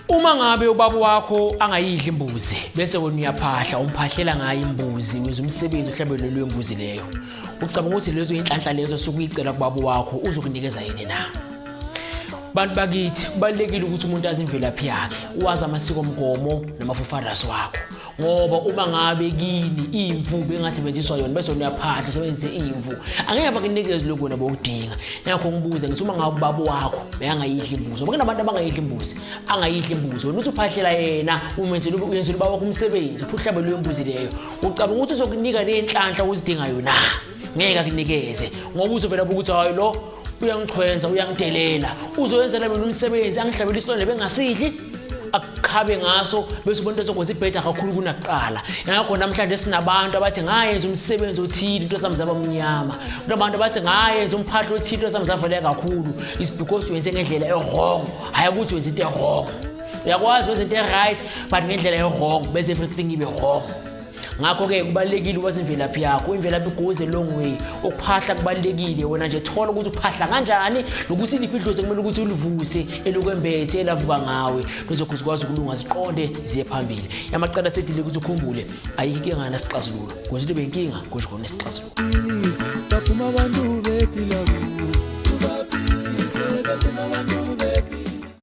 Uma ngabe ubaba wakho angayidli imbuzi bese wena uyaphahla, umphahlela ngayo imbuzi, wenza umsebenzi uhlabelwe leyo mbuzi leyo, ucabanga ukuthi lezo inhlanhla lezo sukuyicela kubaba wakho uzokunikeza yini na? Bantu bakithi, kubalulekile ukuthi umuntu azi imvelaphi yakhe, wazi amasiko mgomo namafofathers wakho, ngoba uma ngabe kini imvu bengasebenziswa yona bese uyaphahla usebenzise imvu, angeke bakunikeze lokhu wena bowudinga. Ngakho ngibuza ngithi, uma ngabe ubaba wakho bekangayidli imbuzi, ngoba kunabantu abangayidli imbuzi, angayidli imbuzi, wena uthi uphahlela yena, umenzela, uyenzela ubaba wakho umsebenzi, uphuhlabe leyo mbuzi leyo, ucabanga ukuthi uzokunika ney'nhlanhla ozidingayo na? Ngeke akunikeze, ngoba uzovela ukuthi hayi, lo uyangichwenza, uyangidelela, uzoyenzela mina umsebenzi angihlabele isilonda bengasidli, akukhabe ngaso, bese ubona into ezokwenza ibheda kakhulu kunakuqala. Ngakho namhlanje sinabantu abathi ngayenza umsebenzi othile, into zami zaba mnyama. Kunabantu abathi ngayenza umphahlo othile, into zami zavaleka kakhulu. Is because wenze ngendlela e-wrong, hhayi ukuthi wenze into e-wrong. Uyakwazi wenza into e-right but ngendlela e-wrong, bese everything ibe wrong. Ngakho-ke kubalulekile ukwazi imvelaphi yakho. Imvelaphi goes a long way. Ukuphahla kubalulekile. Wena nje thola ukuthi uphahla kanjani nokuthi iliphi idlozi ekumele ukuthi ulivuse elukwembethe elavuka ngawe, luzokhuze ukwazi ukulunga, ziqonde ziye phambili. Yamacala sedile ukuthi ukhumbule, ayikho inkinga nasixazululo, kuze into benkinga kusho khona isixazululo. Baphuma abantu bephila kubo. Ubaphilise, baphuma abantu.